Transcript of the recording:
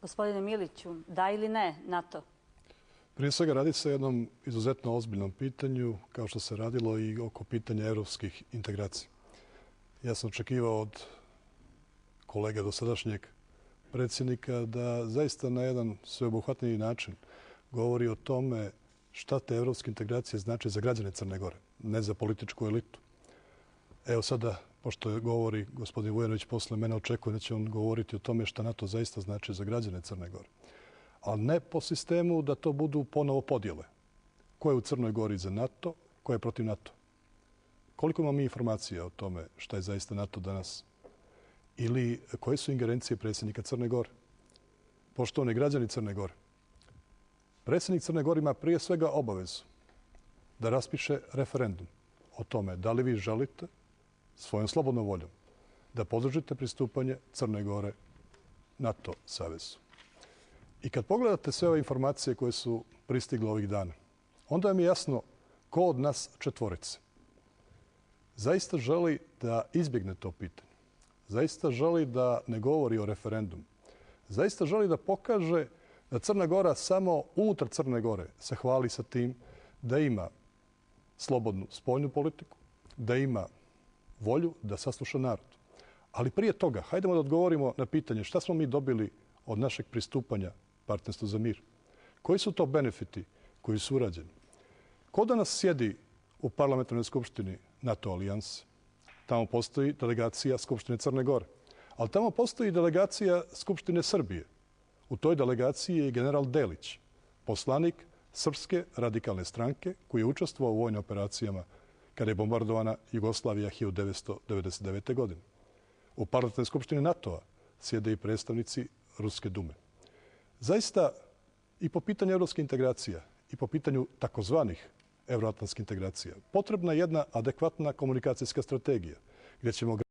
Gospodine Miliću, da ili ne NATO? Prije svega radi se o jednom izuzetno ozbiljnom pitanju, kao što se radilo i oko pitanja evropskih integracija. Ja sam očekivao od kolega dosadašnjeg predsjednika da zaista na jedan sveobuhvatniji način govori o tome šta te evropske integracije znači za građane Crne Gore, ne za političku elitu. Evo sada, pošto govori gospodin Vujanović posle mene, očekujem da će on govoriti o tome šta NATO zaista znači za građane Crne Gore. Ali ne po sistemu da to budu ponovo podjele. Ko je u Crnoj Gori za NATO, ko je protiv NATO. Koliko imamo mi informacija o tome šta je zaista NATO danas? Ili koje su ingerencije predsjednika Crne Gore? Poštovani građani Crne Gore, predsjednik Crne Gore ima prije svega obavezu da raspiše referendum o tome da li vi želite svojom slobodnom voljom da podržite pristupanje Crne Gore NATO savezu. I kad pogledate sve ove informacije koje su pristigle ovih dana, onda vam je jasno ko od nas četvorice zaista želi da izbjegne to pitanje. Zaista želi da ne govori o referendumu. Zaista želi da pokaže da Crna Gora samo unutar Crne Gore se hvali sa tim da ima slobodnu spoljnu politiku, da ima volju da sasluša narod. Ali prije toga, hajdemo da odgovorimo na pitanje šta smo mi dobili od našeg pristupanja Partnerstvu za mir. Koji su to benefiti koji su urađeni? Ko danas sjedi u parlamentarnoj skupštini NATO alijanse? Tamo postoji delegacija Skupštine Crne Gore. Ali tamo postoji delegacija Skupštine Srbije. U toj delegaciji je general Delić, poslanik Srpske radikalne stranke koji je učestvovao u vojnim operacijama kada je bombardovana Jugoslavija 1999. godine. U parlamentarnoj skupštini NATO-a sjede i predstavnici Ruske dume. Zaista i po pitanju evropskih integracija i po pitanju takozvanih evroatlantskih integracija potrebna je jedna adekvatna komunikacijska strategija gdje ćemo